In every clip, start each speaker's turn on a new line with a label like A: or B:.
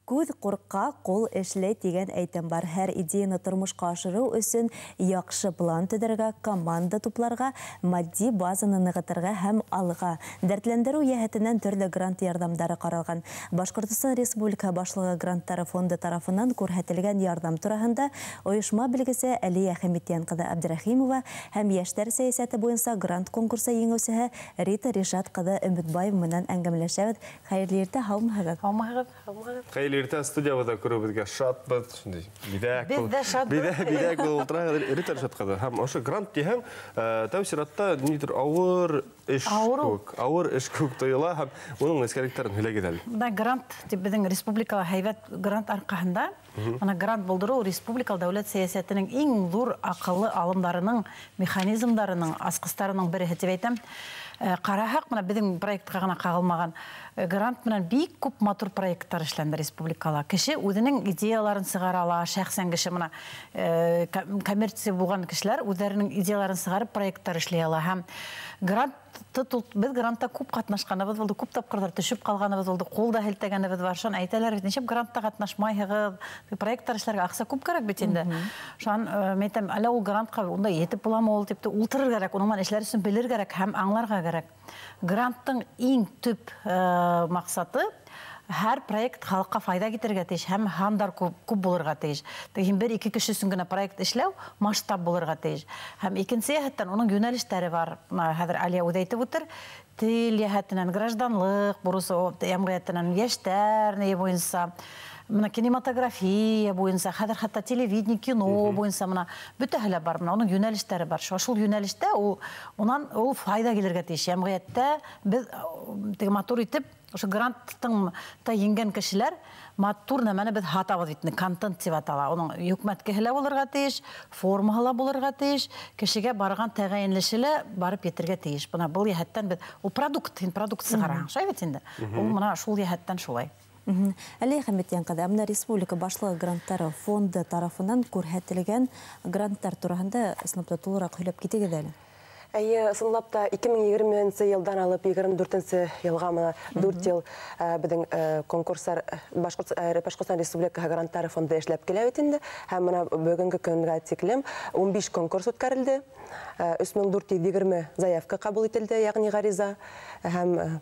A: Күҙ ҡурҡа, ҡул эшләй тигән әйтем бар. Һәр идеяны тормошҡа ашырыу өсөн яҡшы план төҙөргә, команда тупларға, матди базаны нығытырға һәм алға. Дәртләндереү йәһәтенән төрлө грант ярҙамдары ҡаралған. Башҡортостан Республика Башлығы гранттары фонды тарафынан күрһәтелгән ярҙам тураһында ойошма белгесе Әлиә Хәмитйән ҡыҙы Абдрәхимова һәм йәштәр сәйәсәте буйынса грант конкурсы еңеүсеһе Рита Ришат ҡыҙы Өмөтбаева менән әңгәмәләшәбеҙ. Хәйерле иртә, һаумыһығыҙ?
B: Һаумыһығыҙ, һаумыһығыҙ.
C: Хәйерле иртә, студиябыҙҙа күреүебеҙгә шатбыҙ. Шундай биҙәк
B: Беҙ ҙә шатбыҙ.
C: Биҙәк булып ултыра Рита Ришат ҡыҙы. Һәм ошо грант тиһәң, тәү сиратта ниҙер ауыр эш кеүек, ауыр эш кеүек тойола һәм уның нескәлектәрен һөйләгеҙ әле.
B: Бына грант тип беҙҙең республикала һәйбәт грант арҡаһында, бына грант булдырыу республика дәүләт сәйәсәтенең иң ҙур аҡыллы алымдарының, механизмдарының, асҡыстарының береһе тип әйтәм. Ҡараһаҡ, бына беҙҙең проектҡа ғына ҡағылмаған грант менән бик күп матур проекттар эшләнде республикала. Кеше үҙенең идеяларын сығара ала, шәхсән кеше бына коммерция булған кешеләр үҙҙәренең идеяларын сығарып проекттар эшләй ала. Һәм беҙ грантта күп ҡатнашҡаныбыҙ булды, күп тапҡырҙар төшөп ҡалғаныбыҙ булды, ҡул да һелтәгәнебеҙ бар. Шунан әйтәләр бит, нисек грантта ҡатнашмайһығыҙ, проекттар эшләргә аҡса күп кәрәк бит инде. Шунан мин әйтәм, әллә ул грантҡа унда етеп буламы ул тип ултырыр кәрәк, уның менән эшләр өсөн белер кәрәк һәм аңларға кәрәк. Гранттың иң төп маҡсаты һәр проект халыҡҡа файҙа китерергә тейеш һәм һандар күп булырға тейеш. Һин бер-ике кеше өсөн генә проект эшләү масштаб булырға тейеш. Һәм икенсе йәһәттән уның йүнәлештәре бар. Бына хәҙер Әлиә үҙе әйтеп үтер. Тел йәһәтенән, гражданлыҡ бурысы йәмғиәтенән, йәштәр ни буйынса, бына кинематография буйынса, хәҙер хатта телевидение, кино буйынса бына бөтәһе лә бар. Бына уның йүнәлештәре бар. Шул йүнәлештә унан ул файҙа килергә тейеш. Йәмғиәттә беҙ теге матур итеп ошо гранттың та еңгән кешеләр матур нәмәне беҙ һатабыҙ бит инде, контент тип атала. Уның йөкмәткеһе лә булырға тейеш, формаһы ла булырға тейеш, кешегә барған тәғәйенлеше лә барып етергә тейеш. Бына был йәһәттән беҙ ул продукт, һин продукт сығараһың, шулай бит инде. Ул бына шул йәһәттән шулай.
A: Әлиә Хәмитйән ҡыҙы, бына Республика Башлығы гранттары фонды тарафынан күрһәтелгән гранттар тураһында ысынлап та тулыраҡ һөйләп китегеҙ әле.
D: Әйе, ысынлап та ике мең егерменсе йылдан алып егерме дүртенсе йылға бына дүрт йыл беҙҙең конкурстар Башҡортостан Республикаһы гранттары фонды эшләп килә бит инде. Һәм бына бөгөнгө көнгә тиклем ун биш конкурс үткәрелде. Өс мең дүрт йөҙ егерме заявка ҡабул ителде, йәғни ғариза. Һәм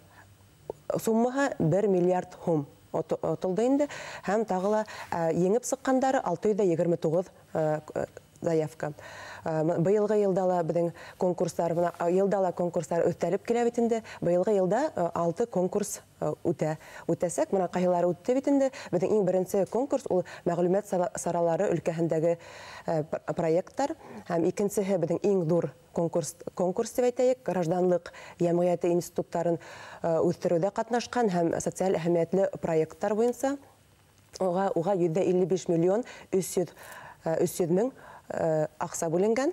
D: суммаһы бер миллиард һум отолдо инде. Һәм тағы ла еңеп сыҡҡандары алты йөҙ егерме туғыҙ заявка. Быйылғы йылда ла беҙҙең конкурстар, бына йылда ла конкурстар үткәрелеп килә бит инде. Быйылғы йылда 6 конкурс үтәсәк. Бына ҡайһылары үтте бит инде. Беҙҙең иң беренсе конкурс ул мәғлүмәт саралары өлкәһендәге проекттар. Һәм икенсеһе беҙҙең иң ҙур конкурс тип әйтәйек, гражданлыҡ йәмғиәте институттарын үҫтереүҙә ҡатнашҡан һәм социаль әһәмиәтле проекттар буйынса уға йөҙҙә илле биш миллион өс йөҙ мең аҡса бүленгән.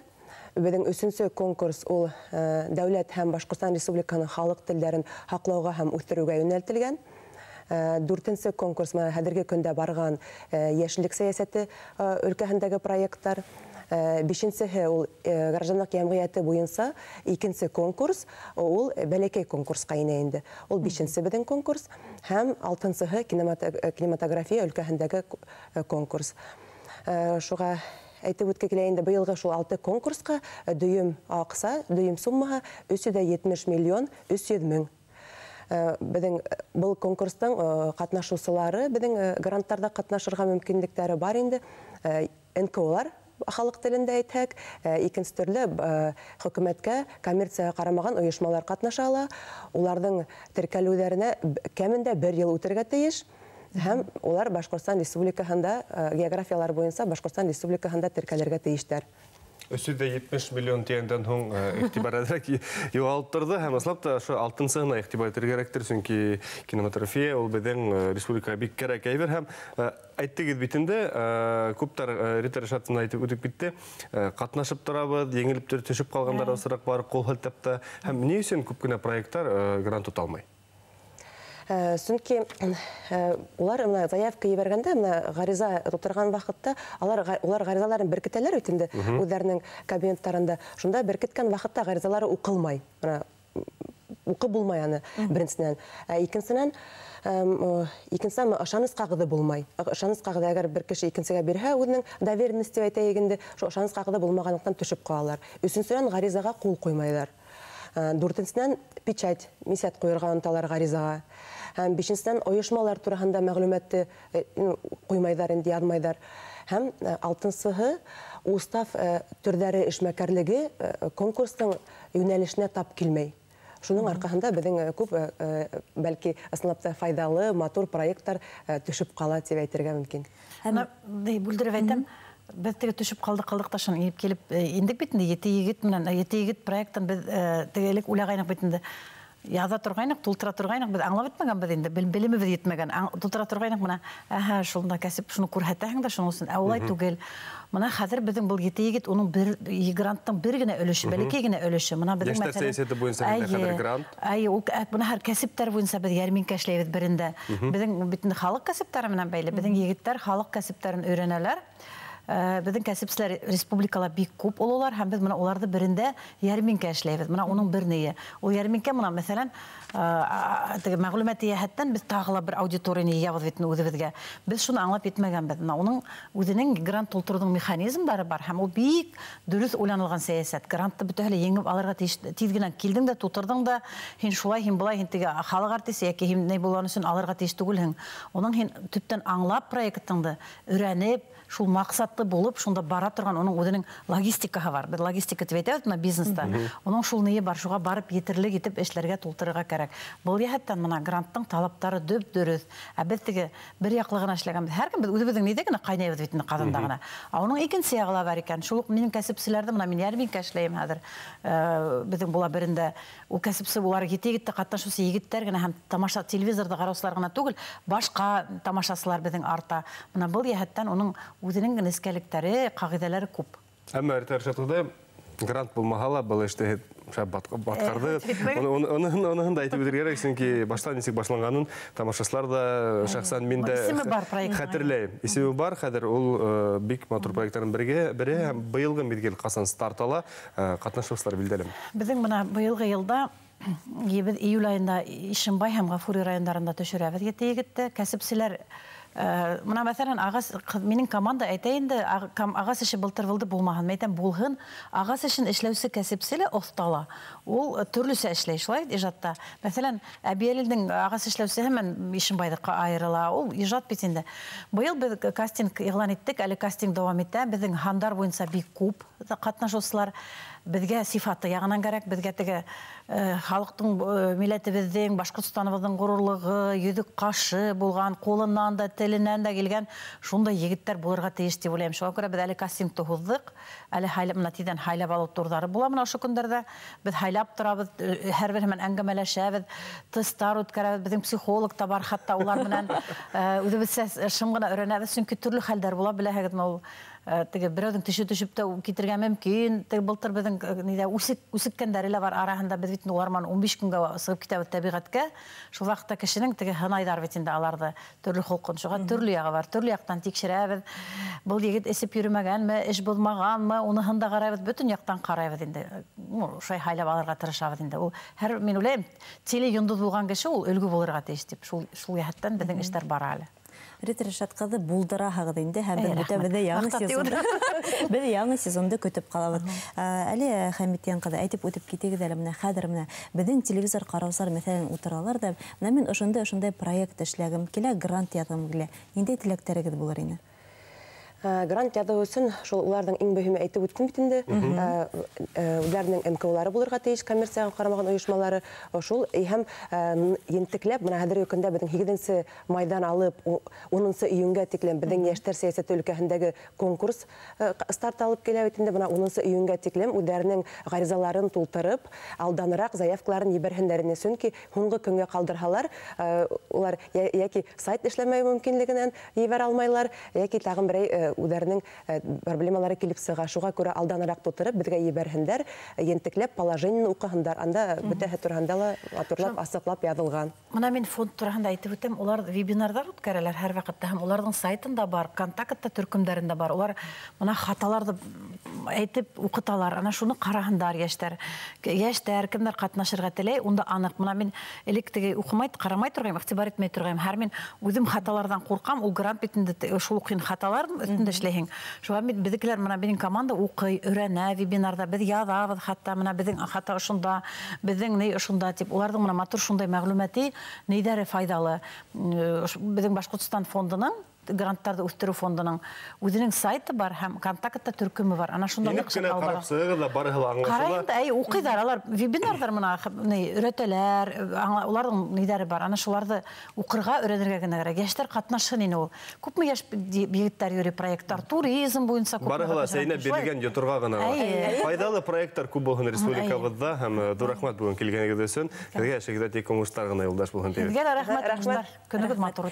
D: Беҙҙең өсөнсө конкурс ул дәүләт һәм Башҡортостан Республикаһының халыҡ телдәрен һаҡлауға һәм үҫтереүгә йүнәлтелгән. Дүртенсе конкурс бына хәҙерге көндә барған йәшлек сәйәсәте өлкәһендәге проекттар. Бишенсеһе ул гражданлыҡ йәмғиәте буйынса икенсе конкурс, ул бәләкәй конкурсҡа инә инде. Ул бишенсе беҙҙең конкурс һәм алтынсыһы кинематография өлкәһендәге конкурс. Шуға әйтеп үтке килә инде, быйылғы шул 6 конкурсҡа дөйөм аҡса, дөйөм суммаһы өс йөҙ етмеш миллион өс йөҙ мең. Беҙҙең был конкурстың ҡатнашыусылары, беҙҙең гранттарҙа ҡатнашырға мөмкинлектәре бар инде. Эн ка олар халыҡ телендә әйтһәк, икенсе төрлө хөкүмәткә, коммерцияға ҡарамаған ойошмалар ҡатнаша ала. Уларҙың теркәлеүҙәренә кәмендә бер йыл үтергә тейеш. Һәм улар Башҡортостан Республикаһында географиялар буйынса Башҡортостан Республикаһында теркәлергә тейештәр.
C: Өс йөҙ етмеш миллион тигәндән һуң иғтибар әҙерәк юғалып торҙо һәм ысынлап та ошо алтынсыһына иғтибар итергә кәрәктер, сөнки кинематография ул беҙҙең республикаға бик кәрәк әйбер. Һәм әйттегеҙ бит инде, күптәр Рита Ришатовна әйтеп үтеп китте, ҡатнашып торабыҙ, еңелеп төшөп ҡалғандар осраҡ бар, ҡул һелтәп тә. Һәм ни өсөн күп кенә проекттар грант тота алмай?
D: Сөнки улар бына заявка ебәргәндә, бына ғариза тултырған ваҡытта улар ғаризаларын беркетәләр бит инде үҙҙәренең кабинеттарында. Шунда беркеткән ваҡытта ғаризалары уҡылмай. Бына Уҡып булмай аны, беренсенән. Икенсенән, ышаныс ҡағыҙы булмай. Ышаныс ҡағыҙы, әгәр бер кеше икенсегә бирһә, үҙенең доверенность тип әйтәйек инде, шул ышаныс ҡағыҙы булмағанлыҡтан төшөп ҡалалар. Өсөнсөнән, ғаризаға ҡул ҡуймайҙар. Дүртенсенән, печать, мисәт ҡуйырға оноталар ғаризаға. Һәм бишенсенән, ойошмалар тураһында мәғлүмәтте ҡуймайҙар инде, яҙмайҙар. Һәм алтынсыһы, устав төрҙәре эшмәкәрлеге конкурстың йүнәлешенә тап килмәй. Шуның арҡаһында беҙҙең күп, бәлки, ысынлап та файҙалы, матур проекттар төшөп ҡала тип әйтергә мөмкин.
B: Бүлдереп әйтәм, беҙ теге төшөп ҡалдыҡ та шуны инеп килеп индек бит инде, ете егет менән, ете егет проекттан беҙ теге элек уйлағайныҡ бит инде. Яҙа торғайныҡ, тултыра торғайныҡ, беҙ аңлап бөтмәгәнбеҙ инде, белемебеҙ етмәгән. Тултыра торғайныҡ бына, әһә, шунда кәсеп, шуны күрһәтәһең дә шуның өсөн, ә улай түгел. Бына хәҙер беҙҙең был ете егет, уның бер гранттың бер генә өлөшө, бәләкәй генә өлөшө. Бына беҙҙең
C: Йәштәр сәйәсәте буйынса хәҙер грант.
B: Әйе, ул бына һәр кәсептәр буйынса беҙ йәрминкә эшләйбеҙ берендә. Беҙҙең бит инде халыҡ кәсептәре менән бәйле, беҙҙең егеттәр халыҡ кәсептәрен өйрәнәләр. Беҙҙең кәсепселәр республикала бик күп ололар, һәм беҙ бына уларҙы берендә йәрминкә эшләйбеҙ. Бына уның бер ние. Ул йәрминкә бына, мәҫәлән, теге мәғлүмәти йәһәттән беҙ тағы ла бер аудиторияны йыябыҙ бит үҙебеҙгә. Беҙ шуны аңлап етмәгәнбеҙ. Бына уның үҙенең грант тултырыуҙың механизмдары бар, һәм ул бик дөрөҫ уйланылған сәйәсәт. Грантты бөтәһе лә еңеп алырға тейеш. Тиҙ генә килдең дә тултырҙың да, һин шулай, һин былай, һин теге халыҡ артисы йәки һин ни булған өсөн алырға тейеш түгелһең. Уның һин төптән аңлап проектыңды өйрәнеп, шул маҡсатлы булып, шунда бара торған уның үҙенең логистикаһы бар. Беҙ логистика тип әйтәбеҙ бына бизнеста. Уның шул ние бар, шуға барып етерлек итеп эшләргә, тултырырға кәрәк. Был йәһәттән бына гранттың талаптары дөп-дөрөҫ. Ә беҙ теге бер яҡлы ғына эшләгәнбеҙ. Һәр кем беҙ үҙебеҙҙең ниҙә генә ҡайнайбыҙ бит инде ҡаҙанда ғына. Ә уның икенсе яғы ла бар икән. Шул уҡ минең кәсепселәрҙе бына мин йәрминкә эшләйем хәҙер. Беҙҙең була берендә ул кәсепсе улар ете егеттә ҡатнашыусы егеттәр генә һәм тамаша телевизорҙа ҡараусылар ғына түгел, башҡа тамашасылар беҙҙең арта. Бына был йәһәттән уның үҙенең нескәлектәре, ҡағиҙәләре күп.
C: Әммә Рәшат грант булмаһа ла был эште шәп батҡарҙы. Уныһын да әйтеп үтергә кәрәк, сөнки баштан нисек башланғанын тамашасылар да, шәхсән мин дә хәтерләйем. Исеме бар, хәҙер ул бик матур проекттарҙың бере һәм быйылғы миҙгел ҡасан старт ала, ҡатнашыусылар билдәлеме?
B: Беҙҙең бына быйылғы йылда беҙ июль айында Ишембай һәм Ғафури райондарында төшөрәбеҙ ете егетте. Кәсепселәр бына мәҫәлән, ағас, минең команда әйтә инде, ағас эше былтыр булды булмаһын, мин әйтәм, булһын. Ағас эшен эшләүсе кәсепсе лә оҫтала. Ул төрлөсә эшләй, шулай бит ижадта. Мәҫәлән, Әбйәлилдең ағас эшләүсеһе менән Ишембайҙыҡы айырыла. Ул ижад бит инде. Быйыл беҙ кастинг иғлан иттек, әле кастинг дауам итә. Беҙҙең һандар буйынса бик күп ҡатнашыусылар. Беҙгә сифаты яғынан кәрәк, беҙгә теге халыҡтың, милләтебеҙҙең, Башҡортостаныбыҙҙың ғорурлығы, йөҙөк ҡашы булған, ҡулынан да, теленән дә килгән шундай егеттәр булырға тейеш тип уйлайым. Шуға күрә беҙ әле кастингты һуҙҙыҡ, әле һайлап, бына тиҙҙән һайлап алыу турҙары була бына ошо көндәрҙә. Беҙ һайлап торабыҙ, һәр береһе менән әңгәмәләшәбеҙ, тесттар үткәрәбеҙ, беҙҙең психолог та бар, хатта улар менән үҙебеҙсә шым ғына өйрәнәбеҙ, сөнки төрлө хәлдәр була, беләһегеҙме ул. Теге берәүҙең теше төшөп тә китергә мөмкин. Теге былтыр беҙҙең ниҙә үсеккәндәре лә бар араһында, беҙ бит улар менән 15 көнгә сығып китәбеҙ тәбиғәткә. Шул ваҡытта кешенең теге һынайҙар бит инде аларҙы, төрлө холҡон, шуға төрлө яғы бар, төрлө яҡтан тикшерәбеҙ. Был егет эсеп йөрөмәгәнме, эш боҙмағанмы, уныһын да ҡарайбыҙ, бөтөн яҡтан ҡарайбыҙ инде. Шулай һайлап алырға тырышабыҙ инде. Ул һәр, мин уйлайым, теле йондоҙ булған кеше ул өлгө булырға тейеш тип. Шул йәһәттән беҙҙең эштәр бара әле.
A: Рита Ришат ҡыҙы, булдыраһығыҙ инде, һәм беҙ бөтәбеҙ яңы сезонды, беҙ яңы сезонды көтөп ҡалабыҙ. Әле Хәмитйән ҡыҙы, әйтеп үтеп китегеҙ әле, менә хәҙер менә беҙҙең телевизор ҡараусылар мәҫәлән ултыралар ҙа, менә мин ошондай проект эшләгем килә, грант яҙғым килә. Ниндәй теләктәрегеҙ булыр ине?
D: Грант яҙыу өсөн шул уларҙың иң мөһиме әйтеп үттем бит инде. Үҙҙәренең НКО-лары булырға тейеш, коммерцияға ҡарамаған ойошмалары. Шул һәм ентекләп бына хәҙерге көндә беҙҙең 8 майҙан алып 10 июнгә тиклем беҙҙең йәштәр сәйәсәте өлкәһендәге конкурс старт алып килә бит инде. Бына 10 июнгә тиклем үҙҙәренең ғаризаларын тултырып, алданыраҡ заявкаларын ебәрһендәр ине. Сөнки һуңғы көнгә ҡалдырһалар, улар йәки сайт эшләмәү мөмкинлегенән ебәрә алмайлар, йәки тағын берәй үҙҙәренең проблемалары килеп сыға. Шуға күрә алданыраҡ тултырып беҙгә ебәрһендәр, ентекләп положениены уҡыһындар. Анда бөтәһе тураһында ла матурлап, асыҡлап яҙылған.
B: Бына мин фонд тураһында әйтеп үтәм. Улар вебинарҙар үткәрәләр һәр ваҡытта, һәм уларҙың сайтында бар, контактта төркөмдәрендә бар. Улар бына хаталарҙы әйтеп уҡыталар. Ана шуны ҡараһындар йәштәр. Йәштәр кемдәр ҡатнашырға теләй, унда аныҡ. Мына мин элек теге уҡымай, ҡарамай торғайым, иғтибар итмәй торғайым. Һәр мин үҙем хаталарҙан ҡурҡам, ул грант бит инде шул уҡ хаталар өҫтөндә эшләйһең. Шуға бит беҙҙекеләр мына беҙҙең команда уҡый, өйрәнә вебинарҙа, беҙ яҙабыҙ хатта, мына беҙҙең хата ошонда, беҙҙең ни ошонда тип, уларҙың мына матур шундай мәғлүмәти нейҙәре файҙалы. Беҙҙең Башҡортостан фондының гранттарҙы үҫтереү фондының үҙенең сайты бар һәм контактта төркөмө бар. Ана шунда
C: ныҡ кенә ҡарап сығығыҙ ҙа, барыһы ла аңлашыла.
B: Ҡарайым да, әй, уҡыйҙар, алар вебинарҙар мына өйрәтәләр, уларҙың ниҙәре бар. Ана шуларҙы уҡырға, өйрәнергә генә кәрәк. Йәштәр ҡатнашһын ине ул. Күпме йәш егеттәр йөрөй проекттар, туризм буйынса күпме.
C: Барыһы ла сәйнәп бирелгән йоторға ғына. Файҙалы проекттар күп булһын республикабыҙҙа һәм ҙур рәхмәт бөгөн килгәнегеҙ өсөн. Һеҙгә эшегеҙҙә тик уңыштар ғына юлдаш булһын тип.
B: Һеҙгә лә рәхмәт. Көнөгөҙ матур.